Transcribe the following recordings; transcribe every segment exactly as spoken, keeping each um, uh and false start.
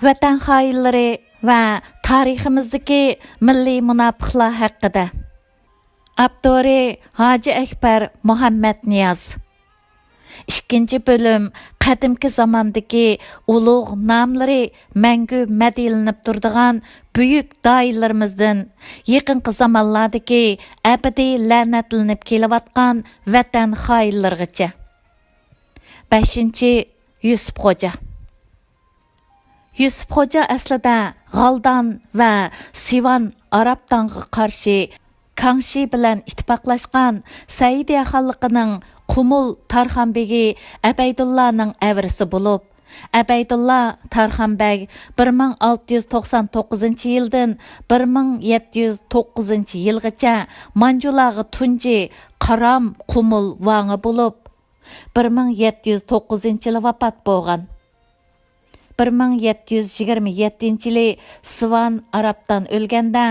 ۋەتەن خائىنلىرى ۋە تارىخىمىزدىكى مىللىي مۇناپىقلار ھەققىدە. ئاپتورى: ھاجى ئەكبەر مۇھەممەتنىياز. ئىككىنچى بۆلۈم: قەدىمكى زاماندىكى ئۇلۇغ ناملىرى مەڭگۈ مەدھىيەلىنىپ تۇرىدىغان بۈيۈك داھىيلىرىمىزدىن، يېقىنقى زامانلاردىكى ئەبەدىي لەنەتلىنىپ كېلىۋاتقان ۋەتەن خائىنلىرىغىچە. بەشىنچى، يۈسۈپ خوجا. يۈسۈپ خوجا ئەسلىدە غالدان ۋە سىۋان ئارابتانغا قارشى كاڭشى بىلەن ئىتتىپاقلاشقان سەئىدىيە خانلىقىنىڭ قۇمۇل تارخان بېگى ئەبەيدۇللانىڭ ئەۋرىسى بولۇپ، ئەبەيدۇللا تارخان بەگ بىر مىڭ ئالتە يۈز توقسان توققۇزىنچى يىلدىن بىر مىڭ يەتتە يۈز توققۇزىنچى يىلغىچە مانجۇلارغا تۇنجى قارام قۇمۇل ۋاڭى بولۇپ، بىر مىڭ يەتتە يۈز توققۇزىنچى يىلى ۋاپات بولغان. بىر مىڭ يەتتە يۈز يىگىرمە يەتتىنچى يىلى سىۋان ئارابتان ئۆلگەندە،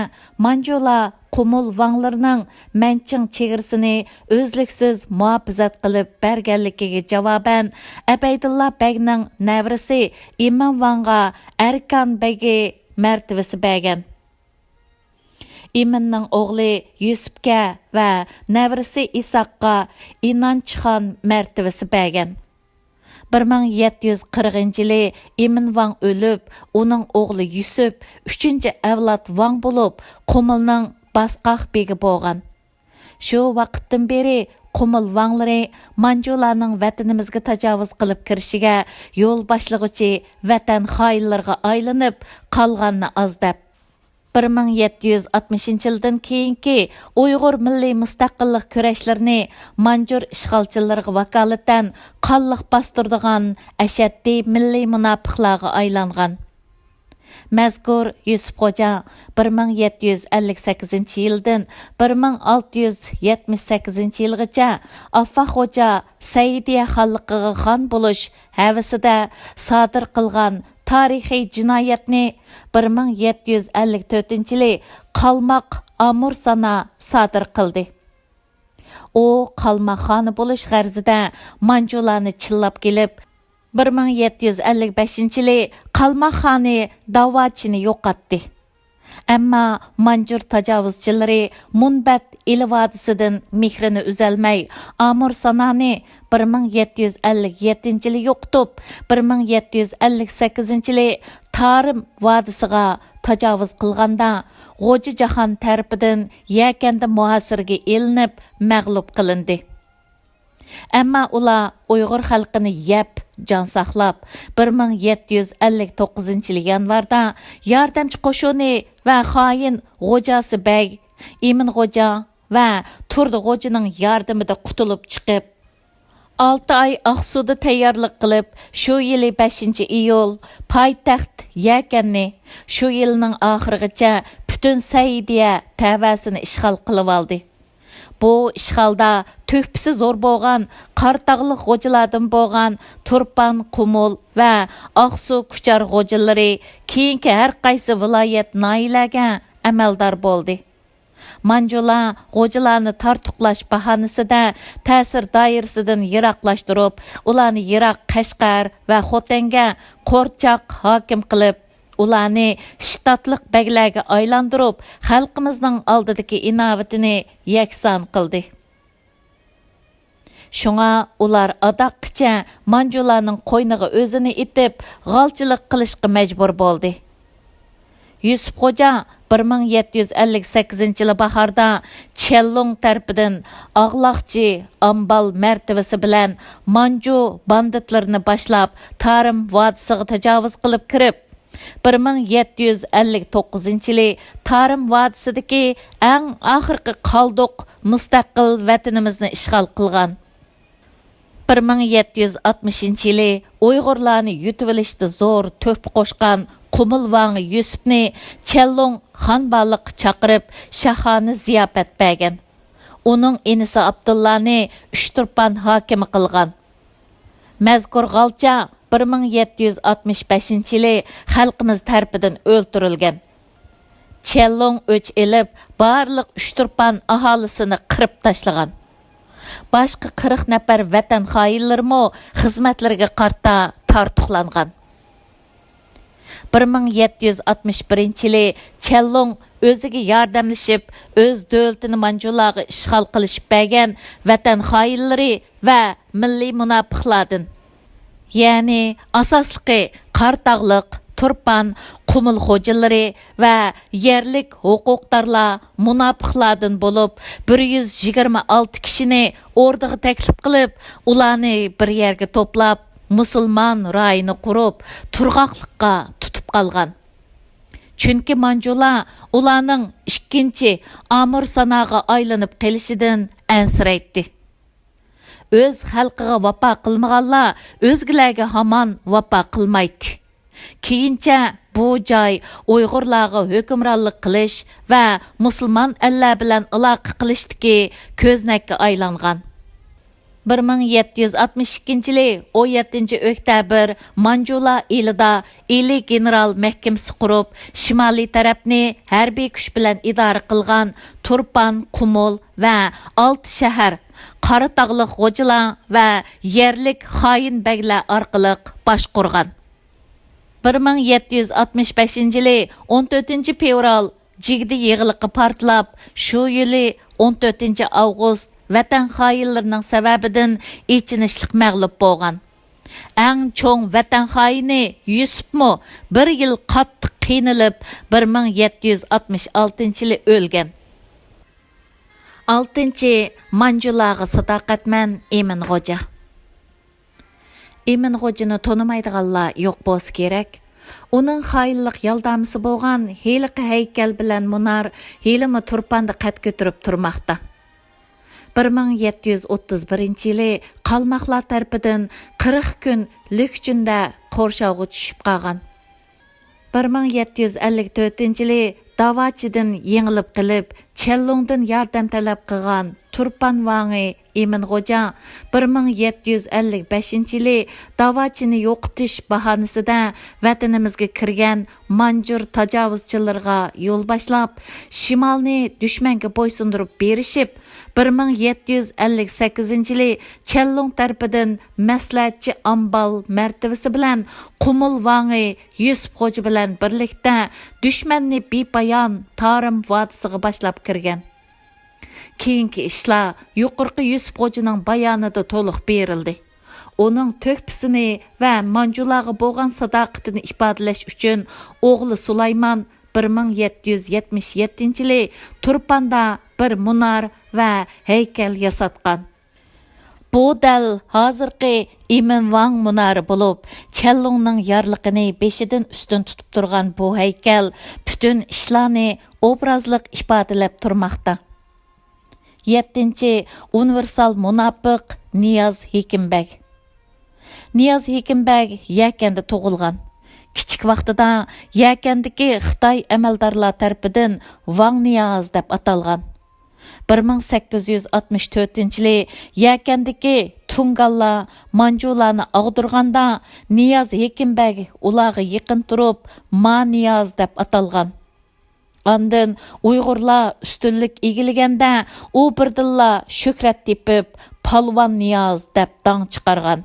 مانجۇلار قۇمۇل ۋاڭلىرىنىڭ مەنچىڭ چېگرىسىنى ئۈزلۈكسىز مۇھاپىزەت قىلىپ بەرگەنلىكىگە جاۋابەن، ئەبەيدۇللا بەگنىڭ نەۋرىسى ئىمىن ۋاڭغا ئەركان بېگى مەرتىۋىسى بەرگەن. ئىمىننىڭ ئوغلى يۈسۈپكە ۋە نەۋرىسى ئىساققا ئىنانچخان مەرتىۋىسى بەرگەن. بىر مىڭ يەتتە يۈز قىرىقىنچى يىلى ئىمىن ۋاڭ ئۆلۈپ، ئۇنىڭ ئوغلى يۈسۈپ ئۈچىنچى ئەۋلاد ۋاڭ بولۇپ، قۇمۇلنىڭ باسقاق بېگى بولغان. شۇ ۋاقىتتىن بېرى قۇمۇل ۋاڭلىرى مانجۇلارنىڭ ۋەتىنىمىزگە تاجاۋۇز قىلىپ كىرىشىگە يول باشلىغۇچى ۋەتەن خائىنلىرىغا ئايلىنىپ قالغاننى ئاز دەپ، بىر مىڭ يەتتە يۈز ئاتمىشىنچى يىلدىن كېيىنكى ئۇيغۇر مىللىي مۇستەقىللىق كۈرەشلىرىنى مانجۇر ئىشغالچىلىرىغا ۋاكالىتەن قانلىق باستۇرىدىغان ئەشەددىي مىللىي مۇناپىقلارغا ئايلانغان. مەزكۇر يۈسۈپ خوجا بىر مىڭ يەتتە يۈز ئەللىك سەككىزىنچى يىلدىن بىر مىڭ ئالتە يۈز يەتمىش سەككىزىنچى يىلغىچە ئاففاق خوجا سەئىدىيە خانلىقىغا خان بولۇش ھەۋىسىدە سادىر قىلغان تارىخىي جىنايەتنى بىر مىڭ يەتتە يۈز ئەللىك تۆتىنچى يىلى قالماق ئامۇرسانا سادىر قىلدى. ئۇ قالماق خانى بولۇش غەرىزىدە مانجۇلارنى چىللاپ كېلىپ، بىر مىڭ يەتتە يۈز ئەللىك بەشىنچى يىلى قالماق خانى داۋاچىنى يوقاتتى. ئەمما مانجۇر تاجاۋۇزچىلىرى مۇنبەت ئىلى ۋادىسىدىن مېھرىنى ئۈزەلمەي، ئامۇرسانانى بىر مىڭ يەتتە يۈز ئەللىك يەتتىنچى يىلى يوقىتىپ، بىر مىڭ يەتتە يۈز ئەللىك سەككىزىنچى يىلى تارىم ۋادىسىغا تاجاۋۇز قىلغاندا، غوجا جاھان تەرىپىدىن يەكەندە مۇھاسىرىگە ئېلىنىپ، مەغلۇپ قىلىندى. ئەمما ئۇلار ئۇيغۇر خەلقىنى يەپ، جان ساقلاپ، بىر مىڭ يەتتە يۈز ئەللىك توققۇزىنچى يىلى يانۋاردا ياردەمچى قوشۇنى ۋە خائىن غوجاسى بەگ، ئىمىن غوجا ۋە تۇردى غوجىنىڭ ياردىمىدە قۇتۇلۇپ چىقىپ، ئالتە ئاي ئاقسۇدا تەييارلىق قىلىپ، شۇ يىلى بەشىنچى ئىيۇل پايتەخت يەكەننى، شۇ يىلنىڭ ئاخىرىغىچە پۈتۈن سەئىدىيە تەۋەسىنى ئىشغال قىلىۋالدى. بۇ ئىشغالدا تۆھپىسى زور بولغان قاراتاغلىق غوجىلاردىن بولغان تۇرپان، قۇمۇل ۋە ئاقسۇ، كۇچار غوجىلىرى كېيىنكى ھەر قايسى ۋىلايەت، ناھىيەلەرگە ئەمەلدار بولدى. مانجۇلار غوجىلارنى تارتۇقلاش باھانىسىدە تەسىر دائىرىسىدىن يىراقلاشتۇرۇپ، ئۇلارنى يىراق قەشقەر ۋە خوتەنگە قورچاق ھاكىم قىلىپ، ئۇلارنى شتاتلىق بەگلەرگە ئايلاندۇرۇپ، خەلقىمىزنىڭ ئالدىدىكى ئىناۋىتىنى يەكسان قىلدى. شۇڭا ئۇلار ئاداققىچە مانجۇلارنىڭ قوينىغا ئۆزىنى ئېتىپ، غالچىلىق قىلىشقا مەجبۇر بولدى. يۈسۈپ خوجا بىر مىڭ يەتتە يۈز ئەللىك سەككىزىنچى يىلى باھاردا چيەنلۇڭ تەرىپىدىن ئاغلاقچى ئامبال مەرتىۋىسى بىلەن مانجۇ باندىتلىرىنى باشلاپ، تارىم ۋادىسىغا تاجاۋۇز قىلىپ كىرىپ، بىر مىڭ يەتتە يۈز ئەللىك توققۇزىنچى يىلى تارىم ۋادىسىدىكى ئەڭ ئاخىرقى قالدۇق مۇستەقىل ۋەتىنىمىزنى ئىشغال قىلغان. بىر مىڭ يەتتە يۈز ئاتمىشىنچى يىلى ئۇيغۇرلارنى يۇتۇۋېلىشتا زور تۆھپە قوشقان قۇمۇل ۋاڭى يۈسۈپنى چيەنلۇڭ خانبالىققا چاقىرىپ، شاھانە زىياپەت بەرگەن. ئۇنىڭ ئىنىسى ئابدۇللانى ئۇچتۇرپان ھاكىمى قىلغان. مەزكۇر غالچا بىر مىڭ يەتتە يۈز ئاتمىش بەشىنچى يىلى خەلقىمىز تەرىپىدىن ئۆلتۈرۈلگەن. چيەنلۇڭ ئۆچ ئېلىپ، بارلىق ئۇچتۇرپان ئاھالىسىنى قىرىپ تاشلىغان. باشقا قىرىق نەپەر ۋەتەن خائىنلىرىمۇ خىزمەتلىرىگە قارىتا تارتۇقلانغان. بىر مىڭ يەتتە يۈز ئاتمىش بىرىنچى يىلى چيەنلۇڭ ئۆزىگە ياردەملىشىپ، ئۆز دۆلىتىنى مانجۇلارغا ئىشغال قىلىشىپ بەرگەن ۋەتەن خائىنلىرى ۋە مىللىي مۇناپىقلاردىن، يەنى ئاساسلىقى قاراتاغلىق، تۇرپان، قۇمۇل خوجىلىرى ۋە يەرلىك ھوقۇقدارلار مۇناپىقلاردىن بولۇپ، بىر يۈز يىگىرمە ئالتە كىشىنى ئوردىغا تەكلىپ قىلىپ، ئۇلارنى بىر يەرگە توپلاپ، مۇسۇلمان رايىنى قۇرۇپ، تۇرغاقلىققا تۇتۇپ قالغان. چۈنكى مانجۇلار ئۇلارنىڭ ئىككىنچى ئامۇرساناغا ئايلىنىپ قېلىشىدىن ئەنسىرەيتتى. ئۆز خەلقىگە ۋاپا قىلمىغانلار ئۆزگىلەرگە ھامان ۋاپا قىلمايتتى. كېيىنچە بۇ جاي ئۇيغۇرلارغا ھۆكۈمرانلىق قىلىش ۋە مۇسۇلمان ئەللەر بىلەن ئالاقە قىلىشتىكى كۆزنەككە ئايلانغان. بىر مىڭ يەتتە يۈز ئاتمىش ئىككىنچى يىلى ئون يەتتىنچى ئۆكتەبىر مانجۇلار ئېلىدا ئىلى گېنېرال مەھكىمىسى قۇرۇپ، شىمالىي تەرەپنى ھەربىي كۈچ بىلەن ئىدارە قىلغان تۇرپان، قۇمۇل ۋە ئالتە شەھەر قاراتاغلىق غوجىلار ۋە يەرلىك خائىن بەگلەر ئارقىلىق باشقۇرغان. بىر مىڭ يەتتە يۈز ئاتمىش بەشىنچى يىلى ئون تۆتىنچى فېۋرال جىگدە يېغىلىقى پارتلاپ، شۇ يىلى ئون تۆتىنچى ئاۋغۇست ۋەتەن خائىنلىرىنىڭ سەۋەبىدىن ئېچىنىشلىق مەغلۇپ بولغان. ئەڭ چوڭ ۋەتەن خائىنى يۈسۈپمۇ بىر يىل قاتتىق قىينىلىپ، بىر مىڭ يەتتە يۈز ئاتمىش ئالتىنچى يىلى ئۆلگەن. ئالتىنچى، مانجۇلارغا ساداقەتمەن ئىمىن غوجا. ئىمىن غوجىنى تونۇمايدىغانلار يوق بولسا كېرەك. ئۇنىڭ خائىنلىق يالدامىسى بولغان ھېلىقى ھەيكەل بىلەن مۇنار ھېلىمۇ تۇرپاندا قەد كۆتۈرۈپ تۇرماقتا. بىر مىڭ يەتتە يۈز ئوتتۇز بىرىنچى يىلى قالماقلار تەرىپىدىن قىرىق كۈن لۈكچۈندە قورشاۋغا چۈشۈپ قالغان. بىر مىڭ يەتتە يۈز ئەللىك تۆتىنچى يىلى داۋاچىدىن يېڭىلىپ قېلىپ، چيەنلۇڭدىن ياردەم تەلەپ قىلغان تۇرپان ۋاڭى ئىمىن غوجا بىر مىڭ يەتتە يۈز ئەللىك بەشىنچى يىلى داۋاچىنى يوقىتىش باھانىسىدە ۋەتىنىمىزگە كىرگەن مانجۇر تاجاۋۇزچىلىرىغا يول باشلاپ، شىمالنى دۈشمەنگە بويسۇندۇرۇپ بېرىشىپ، بىر مىڭ يەتتە يۈز ئەللىك سەككىزىنچى يىلى چيەنلۇڭ تەرىپىدىن مەسلىھەتچى ئامبال مەرتىۋىسى بىلەن قۇمۇل ۋاڭى يۈسۈپ خوجا بىلەن بىرلىكتە دۈشمەننى بىپايان تارىم ۋادىسىغا باشلاپ كىرگەن. كېيىنكى ئىشلار يۇقىرىقى يۈسۈپ خوجىنىڭ بايانىدا تولۇق بېرىلدى. ئۇنىڭ تۆھپىسىنى ۋە مانجۇلارغا بولغان ساداقىتىنى ئىپادىلەش ئۈچۈن ئوغلى سۇلايمان بىر مىڭ يەتتە يۈز يەتمىش يەتتىنچى يىلى تۇرپاندا بىر مۇنار ۋە ھەيكەل ياساتقان. بۇ دەل ھازىرقى ئىمىن ۋاڭ مۇنارى بولۇپ، چيەنلۇڭنىڭ يارلىقىنى بېشىدىن ئۈستۈن تۇتۇپ تۇرغان بۇ ھەيكەل پۈتۈن ئىشلارنى ئوبرازلىق ئىپادىلەپ تۇرماقتا. يەتتىنچى، ئۇنىۋېرسال مۇناپىق نىياز ھېكىم بەگ. نىياز ھېكىم بەگ يەكەندە تۇغۇلغان. كىچىك ۋاقتىدا يەكەندىكى خىتاي ئەمەلدارلار تەرىپىدىن ۋاڭ نىياز دەپ ئاتالغان. بىر مىڭ سەككىز يۈز ئاتمىش تۆتىنچى يىلى يەكەندىكى تۇڭگانلار مانجۇلارنى ئاغدۇرغاندا، نىياز ھېكىم بەگ ئۇلارغا يېقىن تۇرۇپ، ما نىياز دەپ ئاتالغان. ئاندىن ئۇيغۇرلار ئۈستۈنلۈك ئىگىلىگەندە، ئۇ بىردىنلا شۆھرەت تېپىپ، پالۋان نىياز دەپ داڭ چىقارغان.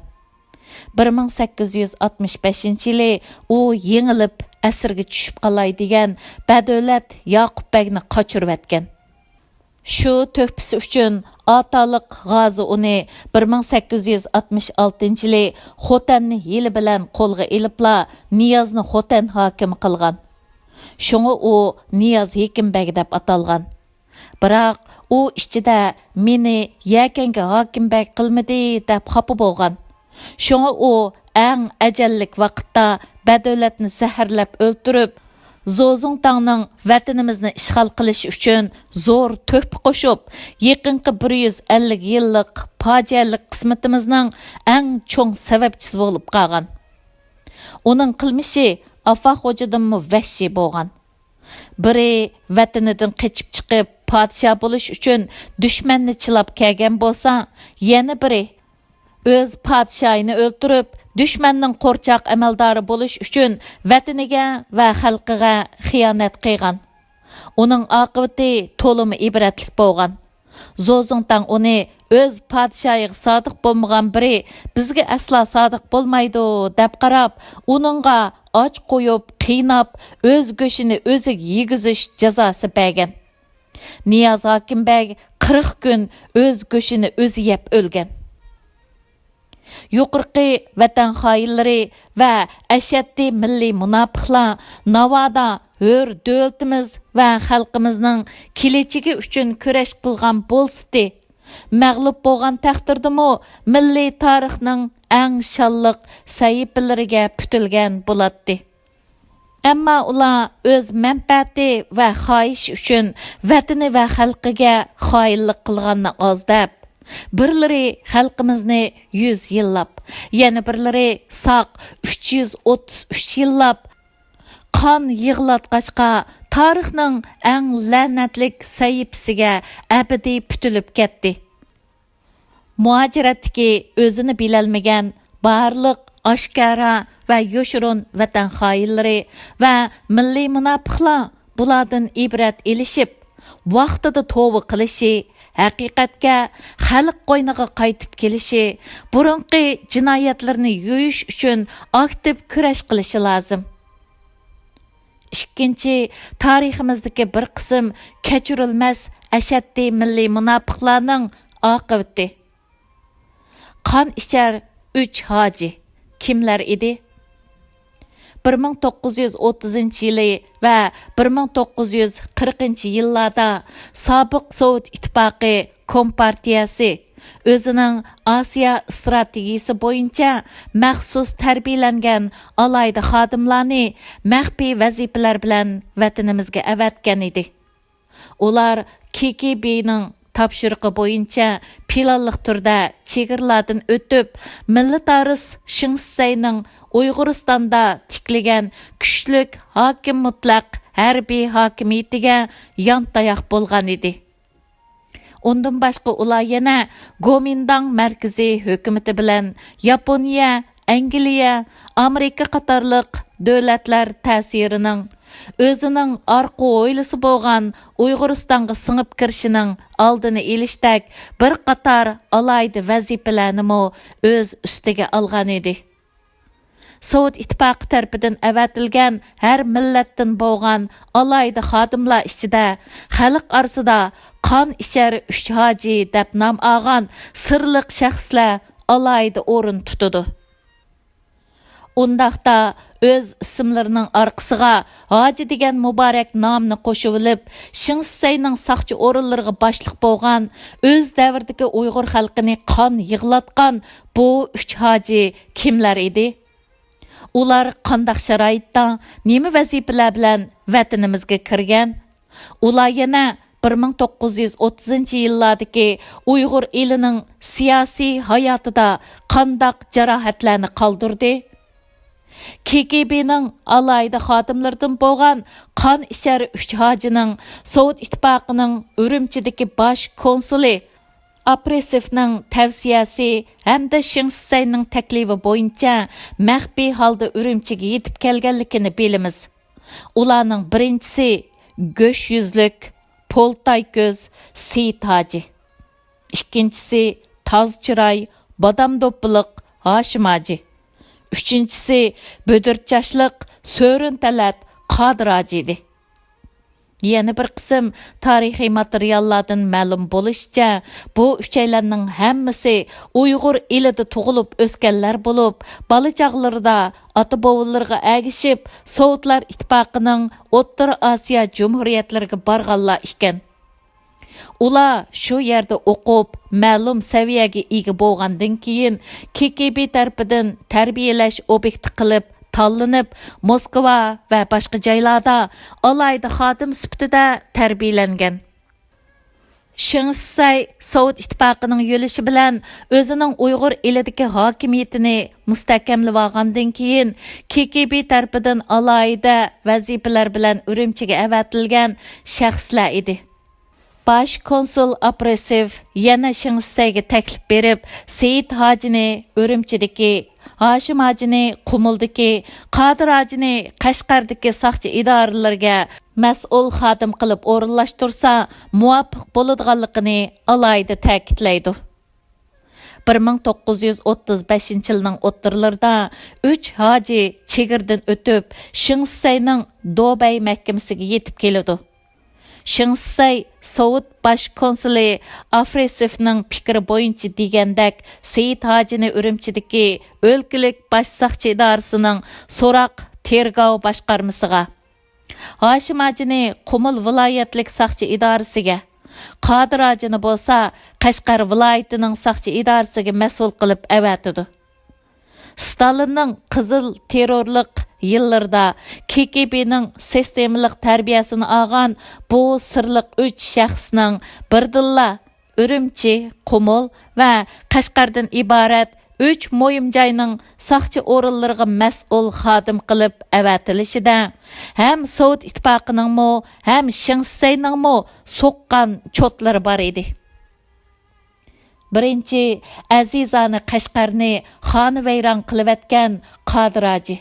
بىر مىڭ سەككىز يۈز ئاتمىش بەشىنچى يىلى ئۇ يېڭىلىپ، ئەسىرگە چۈشۈپ قالاي دېگەن بەدۆلەت ياقۇپ بەگنى قاچۇرۇۋەتكەن. شۇ تۆھپىسى ئۈچۈن ئاتالىق غازى ئۇنى بىر مىڭ سەككىز يۈز ئاتمىش ئالتىنچى يىلى خوتەننى ھىيلە بىلەن قولغا ئېلىپلا، نىيازنى خوتەن ھاكىمى قىلغان. شۇڭا ئۇ نىياز ھېكىم بەگ دەپ ئاتالغان. بىراق ئۇ ئىچىدە مېنى يەكەنگە ھاكىم بەگ قىلمىدى دەپ خاپا بولغان. شۇڭا ئۇ ئەڭ ئەجەللىك ۋاقىتتا بەدۆلەتنى زەھەرلەپ ئۆلتۈرۈپ، زوزۇڭتاڭنىڭ ۋەتىنىمىزنى ئىشغال قىلىشى ئۈچۈن زور تۆھپە قوشۇپ، يېقىنقى بىر يۈز ئەللىك يىللىق پاجىئەلىك قىسمىتىمىزنىڭ ئەڭ چوڭ سەۋەبچىسى بولۇپ قالغان. ئۇنىڭ قىلمىشى ئافا خوجىدىنمۇ ۋەھشىي بولغان. بىرى ۋەتىنىدىن قېچىپ چىقىپ، پادىشاھ بولۇش ئۈچۈن دۈشمەننى چىلاپ كەلگەن بولسا، يەنە بىرى ئۆز پادىشاھىنى ئۆلتۈرۈپ، دۈشمەننىڭ قورچاق ئەمەلدارى بولۇش ئۈچۈن ۋەتىنىگە ۋە خەلقىگە خىيانەت قىلغان. ئۇنىڭ ئاقىۋىتى تولىمۇ ئىبرەتلىك بولغان. زوزۇڭتاڭ ئۇنى ئۆز پادىشاھىغا سادىق بولمىغان بىرى بىزگە ئەسلا سادىق بولمايدۇ دەپ قاراپ، ئۇنىڭغا ئاچ قويۇپ، قىيناپ، ئۆز گۆشىنى ئۆزى يېگۈزۈش جازاسى بەرگەن. نىياز ھاكىم بەگ قىرىق كۈن ئۆز گۆشىنى ئۆزى يەپ ئۆلگەن. يۇقىرىقى ۋەتەن خائىنلىرى ۋە ئەشەددىي مىللىي مۇناپىقلار ناۋادا ھۆر دۆلىتىمىز ۋە خەلقىمىزنىڭ كېلىچىكى ئۈچۈن كۈرەش قىلغان بولسىتى، مەغلۇپ بولغان تەقدىردىمۇ مىللىي تارىخنىڭ ئەڭ شانلىق سەھىپىلىرىگە پۈتۈلگەن بولاتتى. ئەمما ئۇلار ئۆز مەنپەئەتى ۋە خاھىشى ئۈچۈن ۋەتىنى ۋە خەلقىگە خائىنلىق قىلغاننى ئاز دەپ، بىرلىرى خەلقىمىزنى يۈز يىللاپ، يەنە بىرلىرى ساق ئۈچ يۈز ئوتتۇز ئۈچ يىللاپ قان يىغلاتقاچقا، تارىخنىڭ ئەڭ لەنەتلىك سەھىپىسىگە ئەبەدىي پۈتۈلۈپ كەتتى. مۇھاجىرەتتىكى ئۆزىنى بىلەلمىگەن بارلىق ئاشكارا ۋە يوشۇرۇن ۋەتەن خائىنلىرى ۋە مىللىي مۇناپىقلار بۇلاردىن ئىبرەت ئېلىشىپ، ۋاقتىدا توۋا قىلىشى، ھەقىقەتكە، خەلق قوينىغا قايتىپ كېلىشى، بۇرۇنقى جىنايەتلىرىنى يۇيۇش ئۈچۈن ئاكتىپ كۈرەش قىلىشى لازىم. ئىككىنچى، تارىخىمىزدىكى بىر قىسىم كەچۈرۈلمەس ئەشەددىي مىللىي مۇناپىقلارنىڭ ئاقىۋىتى. قان ئىچەر ئۈچ ھاجى كىملەر ئىدى؟ بىر مىڭ توققۇز يۈز ئوتتۇزىنچى يىلى ۋە بىر مىڭ توققۇز يۈز قىرىقىنچى يىللاردا سابىق سوۋېت ئىتتىپاقى كومپارتىيەسى ئۆزىنىڭ ئاسىيا ئىستراتېگىيىسى بويىچە مەخسۇس تەربىيەلەنگەن ئالاھىدە خادىملارنى مەخپىي ۋەزىپىلەر بىلەن ۋەتىنىمىزگە ئەۋەتكەن ئىدى. ئۇلار كېگېبېنىڭ تاپشۇرۇقى بويىچە پىلانلىق تۈردە چېگرىلاردىن ئۆتۈپ، مىللەتئارىس شېڭ شىسەينىڭ ئۇيغۇرىستاندا تىكلىگەن كۈچلۈك ھاكىم مۇتلەق ھەربىي ھاكىمىيىتىگە يانتاياق بولغان ئىدى. ئۇندىن باشقا ئۇلار يەنە گومىنداڭ مەركىزىي ھۆكۈمىتى بىلەن ياپونىيە، ئەنگلىيە، ئامېرىكا قاتارلىق دۆلەتلەر تەسىرىنىڭ ئۆزىنىڭ ئارقا ھويلىسى بولغان ئۇيغۇرىستانغا سىڭىپ كىرىشىنىڭ ئالدىنى ئېلىشتەك بىر قاتار ئالاھىدە ۋەزىپىلەرنىمۇ ئۆز ئۈستىگە ئالغان ئىدى. سوۋېت ئىتتىپاقى تەرىپىدىن ئەۋەتىلگەن ھەر مىللەتتىن بولغان ئالاھىدە خادىملار ئىچىدە خەلق ئارىسىدا قان ئىچەر ئۈچ ھاجى دەپ نام ئالغان سىرلىق شەخسلەر ئالاھىدە ئورۇن تۇتىدۇ. ئۇنداقتا ئۆز ئىسىملىرىنىڭ ئارقىسىغا ھاجى دېگەن مۇبارەك نامنى قوشۇۋېلىپ، شېڭ شىسەينىڭ ساقچى ئورۇنلىرىغا باشلىق بولغان، ئۆز دەۋرىدىكى ئۇيغۇر خەلقىنى قان يىغلاتقان بۇ ئۈچ ھاجى كىملەر ئىدى؟ ئۇلار قانداق شارائىتتا، نېمە ۋەزىپىلەر بىلەن ۋەتىنىمىزگە كىرگەن؟ ئۇلار يەنە بىر مىڭ توققۇز يۈز ئوتتۇزىنچى يىللاردىكى ئۇيغۇر ئېلىنىڭ سىياسىي ھاياتىدا قانداق جاراھەتلەرنى قالدۇردى؟ كېگېبېنىڭ ئالاھىدە خادىملىرىدىن بولغان قان ئىچەر ئۈچ ھاجىنىڭ سوۋېت ئىتتىپاقىنىڭ ئۈرۈمچىدىكى باش كونسۇلى ئاپرېسېۋنىڭ تەۋسىيەسى ھەمدە شېڭ شىسەينىڭ تەكلىپى بويىچە مەخپىي ھالدا ئۈرۈمچىگە يېتىپ كەلگەنلىكىنى بىلىمىز. ئۇلارنىڭ بىرىنچىسى گۆش يۈزلۈك، پولتاي كۆز سېيىت ھاجى. ئىككىنچىسى تاز چىراي، بادام دوپپىلىق ھاشىم ھاجى. ئۈچىنچىسى بۈدۈر چاچلىق، سۆرۈن تەلەت قادىر ھاجى ئىدى. يەنە بىر قىسىم تارىخىي ماتېرىياللاردىن مەلۇم بولۇشىچە، بۇ ئۈچەيلەننىڭ ھەممىسى ئۇيغۇر ئېلىدە تۇغۇلۇپ ئۆسكەنلەر بولۇپ، بالا چاغلىرىدا ئاتا بوۋىلىرىغا ئەگىشىپ، سوۋېتلار ئىتتىپاقىنىڭ ئوتتۇرا ئاسىيا جۇمھۇرىيەتلىرىگە بارغانلار ئىكەن. ئۇلار شۇ يەردە ئوقۇپ، مەلۇم سەۋىيەگە ئىگە بولغاندىن كېيىن، كېگېبې تەرىپىدىن تەربىيەلەش ئوبيېكتى قىلىپ تاللىنىپ، موسكۋا ۋە باشقا جايلاردا ئالاھىدە خادىم سۈپىتىدە تەربىيەلەنگەن. شېڭ شىسەي سوۋېت ئىتتىپاقىنىڭ يۆلىشى بىلەن ئۆزىنىڭ ئۇيغۇر ئېلىدىكى ھاكىمىيىتىنى مۇستەھكەملىۋالغاندىن كېيىن، كېگېبې تەرىپىدىن ئالاھىدە ۋەزىپىلەر بىلەن ئۈرۈمچىگە ئەۋەتىلگەن شەخسلەر ئىدى. باش كونسۇل ئاپرېسېۋ يەنە شېڭ شىسەيگە تەكلىپ بېرىپ، سېيىت ھاجىنى ئۈرۈمچىدىكى، ھاشىم ھاجىنى قۇمۇلدىكى، قادىر ھاجىنى قەشقەردىكى ساقچى ئىدارىلىرىگە مەسئۇل خادىم قىلىپ ئورۇنلاشتۇرسا مۇۋاپىق بولىدىغانلىقىنى ئالاھىدە تەكىتلەيدۇ. بىر مىڭ توققۇز يۈز ئوتتۇز بەشىنچى يىلنىڭ ئوتتۇرىلىرىدا ئۈچ ھاجى چېگرىدىن ئۆتۈپ، شېڭشىسەينىڭ دۇبەي مەھكىمىسىگە يېتىپ كېلىدۇ. شېڭشىسەي سوۋېت باش كونسۇلى ئافرېسېۋنىڭ پىكرى بويىچە دېگەندەك، سېيىت ھاجىنى ئۈرۈمچىدىكى ئۆلكىلىك باش ساقچى ئىدارىسىنىڭ سوراق تېرگاۋ باشقارمىسىغا، ھاشىم ھاجىنى قۇمۇل ۋىلايەتلىك ساقچى ئىدارىسىگە، قادىر ھاجىنى بولسا قەشقەر ۋىلايىتىنىڭ ساقچى ئىدارىسىگە مەسئۇل قىلىپ ئەۋەتىدۇ. ستالىننىڭ قىزىل تېررورلۇق يىللىرىدا كىگبېنىڭ سىستېمىلىق تەربىيەسىنى ئالغان بۇ سىرلىق ئۈچ شەخسنىڭ بىردىنلا ئۈرۈمچى، قۇمۇل ۋە قەشقەردىن ئىبارەت ئۈچ مۇھىم جاينىڭ ساقچى ئورۇنلىرىغا مەسئۇل خادىم قىلىپ ئەۋەتىلىشىدە ھەم سوۋېت ئىتتىپاقىنىڭمۇ، ھەم شېڭشىسەينىڭمۇ سوققان چوتلىرى بار ئىدى. بىرىنچى، ئەزىزانە قەشقەرنى خانىۋەيران قىلىۋەتكەن قادىر ھاجى.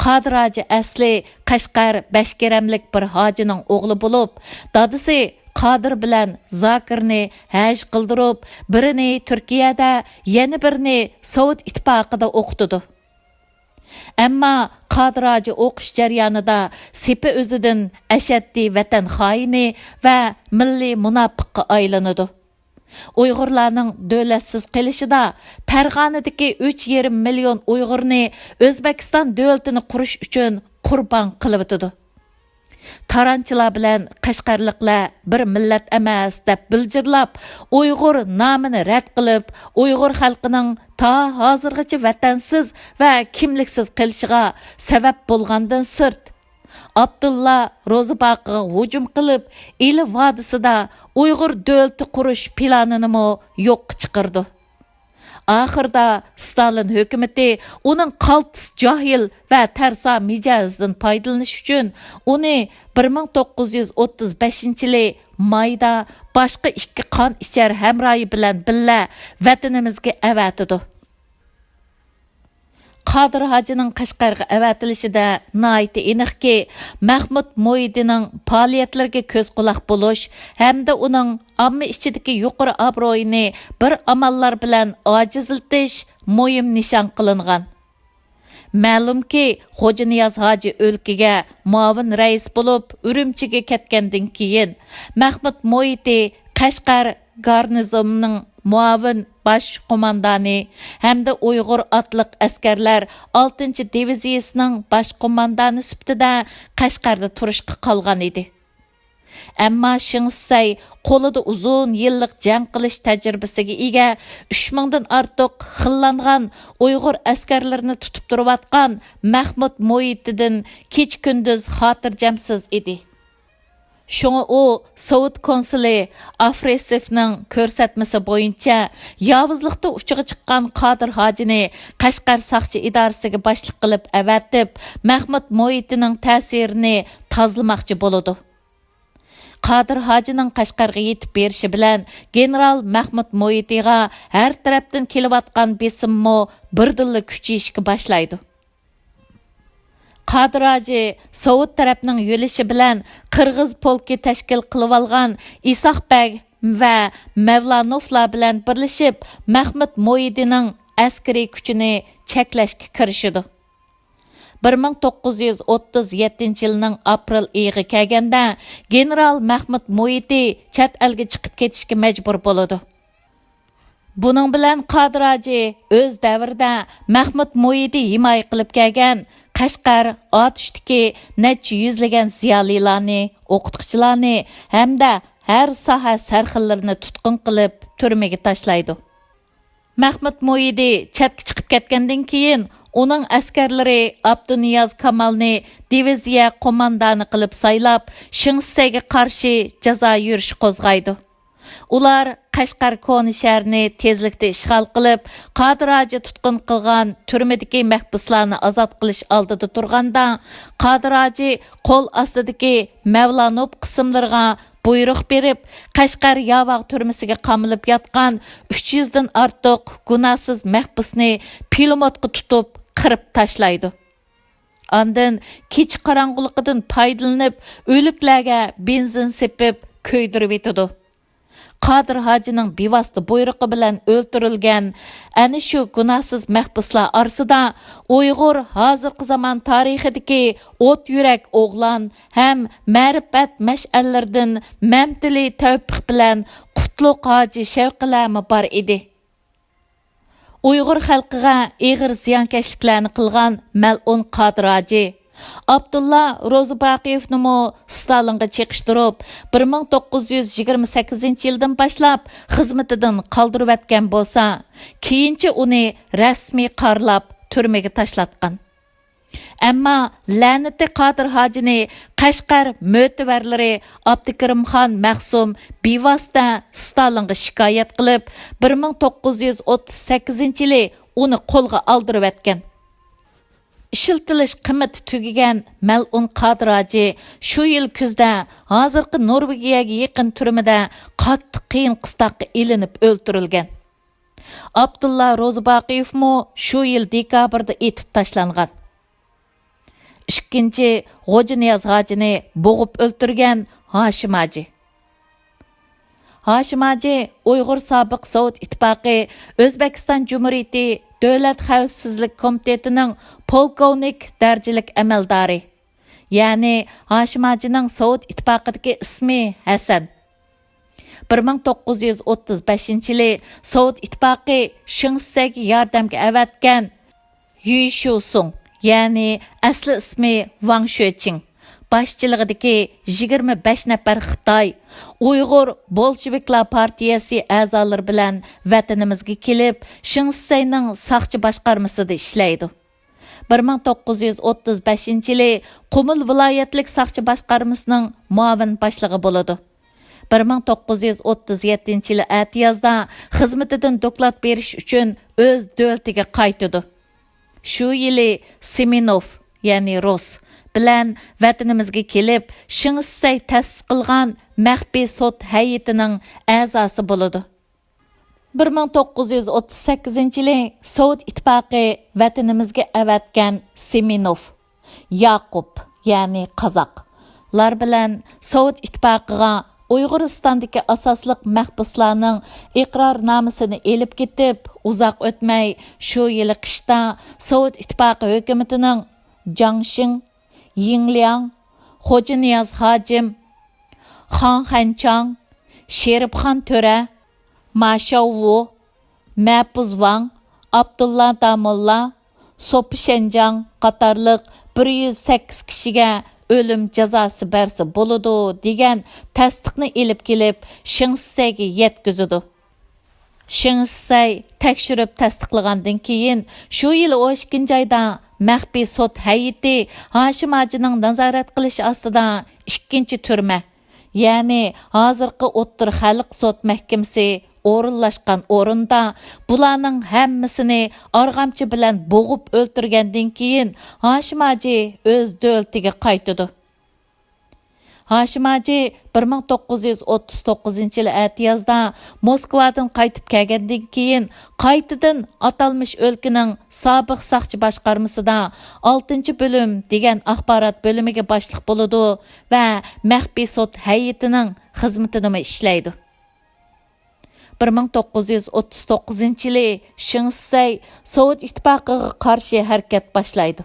قادىر ھاجى ئەسلى قەشقەر بەشكېرەملىك بىر ھاجىنىڭ ئوغلى بولۇپ، دادىسى قادىر بىلەن زاكىرنى ھەج قىلدۇرۇپ، بىرىنى تۈركىيەدە، يەنە بىرىنى سوۋېت ئىتتىپاقىدا ئوقۇتىدۇ. ئەمما قادىر ھاجى ئوقۇش جەريانىدا سېپى ئۆزىدىن ئەشەددىي ۋەتەن خائىنى ۋە مىللىي مۇناپىققا ئايلىنىدۇ. ئۇيغۇرلارنىڭ دۆلەتسىز قېلىشىدا پەرغانىدىكى ئۈچ يېرىم مىليون ئۇيغۇرنى ئۆزبېكىستان دۆلىتىنى قۇرۇش ئۈچۈن قۇربان قىلىۋېتىدۇ. تارانچىلار بىلەن قەشقەرلىكلەر بىر مىللەت ئەمەس دەپ بىلجىرلاپ، ئۇيغۇر نامىنى رەت قىلىپ، ئۇيغۇر خەلقىنىڭ تا ھازىرغىچە ۋەتەنسىز ۋە كىملىكسىز قېلىشىغا سەۋەب بولغاندىن سىرت، ئابدۇللا روزىباقىغا ھۇجۇم قىلىپ، ئىلى ۋادىسىدا ئۇيغۇر دۆلىتى قۇرۇش پىلانىنىمۇ يوققا چىقىرىدۇ. ئاخىرىدا ستالىن ھۆكۈمىتى ئۇنىڭ قالتىس جاھىل ۋە تەرسا مىجەزىدىن پايدىلىنىش ئۈچۈن، ئۇنى بىر مىڭ توققۇز يۈز ئوتتۇز بەشىنچى يىلى مايدا باشقا ئىككى قان ئىچەر ھەمراھى بىلەن بىللە ۋەتىنىمىزگە ئەۋەتىدۇ. قادىر ھاجىنىڭ قەشقەرگە ئەۋەتىلىشىدە ناھايىتى ئېنىقكى، مەخمۇت مۇھىتىنىڭ پائالىيەتلىرىگە كۆز قۇلاق بولۇش ھەمدە ئۇنىڭ ئامما ئىچىدىكى يۇقىرى ئابرۇيىنى بىر ئاماللار بىلەن ئاجىزلىتىش مۇھىم نىشان قىلىنغان. مەلۇمكى، خوجانىياز ھاجى ئۆلكىگە مۇئاۋىن رەئىس بولۇپ ئۈرۈمچىگە كەتكەندىن كېيىن، مەخمۇت مۇھىتى قەشقەر گارنىزونىنىڭ مۇئاۋىن باش قوماندانى ھەمدە ئۇيغۇر ئاتلىق ئەسكەرلەر ئالتىنچى دىۋىزىيىسىنىڭ باش قوماندانى سۈپىتىدە قەشقەردە تۇرۇشقا قالغان ئىدى. ئەمما شېڭ شىسەي قولىدا ئۇزۇن يىللىق جەڭ قىلىش تەجرىبىسىگە ئىگە ئۈچ مىڭدىن ئارتۇق خىللانغان ئۇيغۇر ئەسكەرلىرىنى تۇتۇپ تۇرۇۋاتقان مەخمۇت مۇھىتىدىن كېچە-كۈندۈز خاتىرجەمسىز ئىدى. شۇڭا ئۇ سوۋېت كونسۇلى ئافرېسېۋنىڭ كۆرسەتمىسى بويىچە ياۋۇزلۇقتا ئۇچىغا چىققان قادىر ھاجىنى قەشقەر ساقچى ئىدارىسىگە باشلىق قىلىپ ئەۋەتىپ، مەخمۇت مۇھىتىنىڭ تەسىرىنى تازىلىماقچى بولىدۇ. قادىر ھاجىنىڭ قەشقەرگە يېتىپ بېرىشى بىلەن گېنېرال مەخمۇت مۇھىتىغا ھەر تەرەپتىن كېلىۋاتقان بېسىممۇ بىردىنلا كۈچىيىشكە باشلايدۇ. قادىر ھاجى سوۋېت تەرەپنىڭ يۆلىشى بىلەن قىرغىز پولكى تەشكىل قىلىۋالغان ئىساق بەگ ۋە مەۋلانوفلار بىلەن بىرلىشىپ، مەخمۇت مۇھىتىنىڭ ئەسكىرىي كۈچىنى چەكلەشكە كىرىشىدۇ. بىر مىڭ توققۇز يۈز ئوتتۇز يەتتىنچى يىلنىڭ ئاپرېل ئېيىغا كەلگەندە، گېنېرال مەخمۇت مۇھىتى چەت ئەلگە چىقىپ كېتىشكە مەجبۇر بولىدۇ. بۇنىڭ بىلەن قادىر ھاجى ئۆز دەۋرىدە مەخمۇت مۇھىتى ھىمايە قىلىپ كەلگەن قەشقەر، ئاتۇشتىكى نەچچە يۈزلىگەن زىيالىيلارنى، ئوقۇتقۇچىلارنى ھەمدە ھەر ساھە سەرخىللىرىنى تۇتقۇن قىلىپ، تۈرمىگە تاشلايدۇ. مەخمۇت مۇھىتى چەتكە چىقىپ كەتكەندىن كېيىن، ئۇنىڭ ئەسكەرلىرى ئابدۇنىياز كامالنى دىۋىزىيە قوماندانى قىلىپ سايلاپ، شېڭ شىسەيگە قارشى جازا يۈرۈشى قوزغايدۇ. ئۇلار قەشقەر كونا شەھىرىنى تېزلىكتە ئىشغال قىلىپ، قادىر ھاجى تۇتقۇن قىلغان تۈرمىدىكى مەھبۇسلارنى ئازاد قىلىش ئالدىدا تۇرغاندا، قادىر ھاجى قول ئاستىدىكى مەۋلانوف قىسىملىرىغا بۇيرۇق بېرىپ، قەشقەر ياۋاغ تۈرمىسىگە قامىلىپ ياتقان ئۈچ يۈزدىن ئارتۇق گۇناھسىز مەھبۇسنى پىلىموتقا تۇتۇپ قىرىپ تاشلايدۇ. ئاندىن كېچە قاراڭغۇلۇقىدىن پايدىلىنىپ، ئۆلۈكلەرگە بېنزىن سېپىپ كۆيدۈرۈۋېتىدۇ. قادىر ھاجىنىڭ بىۋاسىتە بۇيرۇقى بىلەن ئۆلتۈرۈلگەن ئەنە شۇ گۇناھسىز مەھبۇسلار ئارىسىدا ئۇيغۇر ھازىرقى زامان تارىخىدىكى ئوت يۈرەك ئوغلان ھەم مەرىپەت مەشئەللىرىدىن مەمتىلى تەۋپىق بىلەن قۇتلۇق ھاجى شەۋقىلەرمۇ بار ئىدى. ئۇيغۇر خەلقىگە ئېغىر زىيانكەشلىكلەرنى قىلغان مەلئۇن قادىر ھاجى ئابدۇللا روزىباقىيېۋنىمۇ ستالىنغا چېقىشتۇرۇپ، بىر مىڭ توققۇز يۈز يىگىرمە سەككىزىنچى يىلدىن باشلاپ خىزمىتىدىن قالدۇرۇۋەتكەن بولسا، كېيىنچە ئۇنى رەسمىي قارىلاپ تۈرمىگە تاشلاتقان. ئەمما لەنىتى قادىر ھاجىنى قەشقەر مۆتىۋەرلىرى ئابدۇكېرىمخان مەخسۇم بىۋاسىتە ستالىنغا شىكايەت قىلىپ، بىر مىڭ توققۇز يۈز ئوتتۇز سەككىزىنچى يىلى ئۇنى قولغا ئالدۇرۇۋەتكەن. ئىشلىتىلىش قىممىتى تۈگىگەن مەلئۇن قادىر ھاجى شۇ يىل كۈزدە ھازىرقى نورۋېگىيەگە يېقىن تۈرمىدە قاتتىق قىيىن قىستاققا ئېلىنىپ ئۆلتۈرۈلگەن. ئابدۇللا روزىباقىيېۋمۇ شۇ يىل دېكابىردا ئېتىپ تاشلانغان. ئىككىنچى، غوجانىياز ھاجىنى بوغۇپ ئۆلتۈرگەن ھاشىم ھاجى. ھاشىم ھاجى ئۇيغۇر سابىق سوۋېت ئىتتىپاقى ئۆزبېكىستان جۇمھۇرىيىتى دۆلەت خەۋپسىزلىك كومىتېتىنىڭ پولكوۋنىك دەرىجىلىك ئەمەلدارى. يەنى ھاشىم ھاجىنىڭ سوۋېت ئىتتىپاقىدىكى ئىسمى ھەسەن. بىر مىڭ توققۇز يۈز ئوتتۇز بەشىنچى يىلى سوۋېت ئىتتىپاقى شېڭ شىسەيگە ياردەمگە ئەۋەتكەن يۈي شۇسۇڭ، يەنى ئەسلى ئىسمى ۋاڭ شۆچىڭ باشچىلىقىدىكى يىگىرمە بەش نەپەر خىتاي، ئۇيغۇر بولشېۋىكلار پارتىيەسى ئەزالىرى بىلەن ۋەتىنىمىزگە كېلىپ، شېڭ شىسەينىڭ ساقچى باشقارمىسىدا ئىشلەيدۇ. بىر مىڭ توققۇز يۈز ئوتتۇز بەشىنچى يىلى قۇمۇل ۋىلايەتلىك ساقچى باشقارمىسىنىڭ مۇئاۋىن باشلىقى بولىدۇ. بىر مىڭ توققۇز يۈز ئوتتۇز يەتتىنچى يىلى ئەتىيازدا خىزمىتىدىن دوكلات بېرىش ئۈچۈن ئۆز دۆلىتىگە قايتىدۇ. شۇ يىلى سىمىنوف، يەنى روس، بىلەن ۋەتىنىمىزگە كېلىپ، شېڭ شىسەي تەسىس قىلغان مەخپىي سوت ھەيئىتىنىڭ ئەزاسى بولىدۇ. بىر مىڭ توققۇز يۈز ئوتتۇز سەككىزىنچى يىلى سوۋېت ئىتتىپاقى ۋەتىنىمىزگە ئەۋەتكەن سىمىنوف، ياقۇپ، يەنى قازاق، لار بىلەن سوۋېت ئىتتىپاقىغا ئۇيغۇرىستاندىكى ئاساسلىق مەھبۇسلارنىڭ ئىقرارنامىسىنى ئېلىپ كېتىپ، ئۇزاق ئۆتمەي، شۇ يىلى قىشتا سوۋېت ئىتتىپاقى ھۆكۈمىتىنىڭ جاڭ شىڭ، يىڭ لياڭ، خوجانىياز ھاجىم، خاڭ خەنچاڭ، شېرىپخان تۆرە، ما شياۋۋۇ، مەپۇز ۋاڭ، ئابدۇللا داموللا، سوپى شەنجاڭ قاتارلىق بىر يۈز سەككىز كىشىگە ئۆلۈم جازاسى بەرسە بولىدۇ، دېگەن تەستىقنى ئېلىپ كېلىپ، شېڭ شىسەيگە يەتكۈزىدۇ. شېڭ شىسەي تەكشۈرۈپ تەستىقلىغاندىن كېيىن، شۇ يىلى ئون ئىككىنچى ئايدا مەخپىي سوت ھەيئىتى ھاشىم ھاجىنىڭ نازارەت قىلىشى ئاستىدا ئىككىنچى تۈرمە، يەنى ھازىرقى ئوتتۇرا خەلق سوت مەھكىمىسى ئورۇنلاشقان ئورۇندا بۇلارنىڭ ھەممىسىنى ئارغامچا بىلەن بوغۇپ ئۆلتۈرگەندىن كېيىن، ھاشىم ھاجى ئۆز دۆلىتىگە قايتىدۇ. ھاشىم ھاجى بىر مىڭ توققۇز يۈز ئوتتۇز توققۇزىنچى يىلى ئەتىيازدا موسكۋادىن قايتىپ كەلگەندىن كېيىن، قايتىدىن ئاتالمىش ئۆلكىنىڭ سابىق ساقچى باشقارمىسىدا ئالتىنچى بۆلۈم دېگەن ئاخبارات بۆلۈمىگە باشلىق بولىدۇ ۋە مەخپىي سوت ھەيئىتىنىڭ خىزمىتىدىمۇ ئىشلەيدۇ. بىر مىڭ توققۇز يۈز ئوتتۇز توققۇزىنچى يىلى شېڭ شىسەي سوۋېت ئىتتىپاقىغا قارشى ھەرىكەت باشلايدۇ.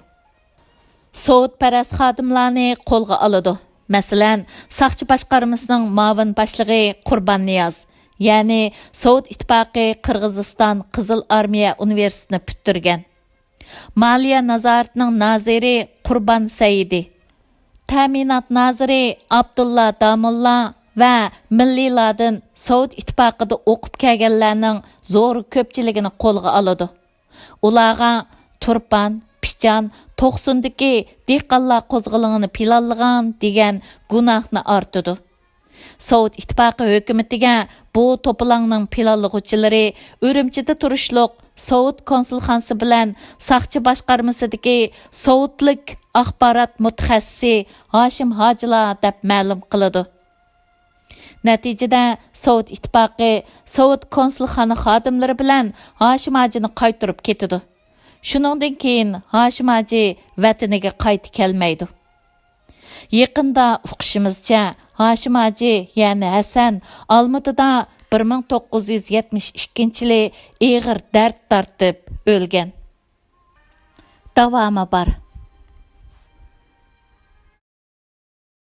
سوۋېتپەرەس خادىملارنى قولغا ئالىدۇ. مەسىلەن، ساقچى باشقارمىسىنىڭ مۇئاۋىن باشلىقى قۇربان نىياز، يەنى سوۋېت ئىتتىپاقى قىرغىزىستان قىزىل ئارمىيە ئۇنىۋېرسىتېتىنى پۈتتۈرگەن. مالىيە نازارىتىنىڭ نازىرى قۇربان سەئىدى، تەمىنات نازىرى ئابدۇللا داموللا ۋە مىللىيلاردىن سوۋېت ئىتتىپاقىدا ئوقۇپ كەلگەنلەرنىڭ زور كۆپچىلىكىنى قولغا ئالىدۇ. ئۇلارغا تۇرپان، پىچان، توقسۇندىكى دېھقانلار قوزغىلىڭىنى پىلانلىغان دېگەن گۇناھنى ئارتىدۇ. سوۋېت ئىتتىپاقى ھۆكۈمىتىگە بۇ توپىلاڭنىڭ پىلانلىغۇچىلىرى ئۈرۈمچىدە تۇرۇشلۇق سوۋېت كونسۇلخانىسى بىلەن ساقچى باشقارمىسىدىكى سوۋېتلىك ئاخبارات مۇتەخەسسىسى ھاشىم ھاجىلار دەپ مەلۇم قىلىدۇ. نەتىجىدە، سوۋېت ئىتتىپاقى سوۋېت كونسۇلخانا خادىملىرى بىلەن ھاشىم ھاجىنى قايتۇرۇپ كېتىدۇ. شۇنىڭدىن كېيىن ھاشىم ھاجى ۋەتىنىگە قايتا كەلمەيدۇ. يېقىندا ئۇقۇشىمىزچە، ھاشىم ھاجى، يەنى ھەسەن، ئالمۇتىدا بىر مىڭ توققۇز يۈز يەتمىش ئىككىنچى يىلى ئېغىر دەرد تارتىپ ئۆلگەن. داۋامى بار.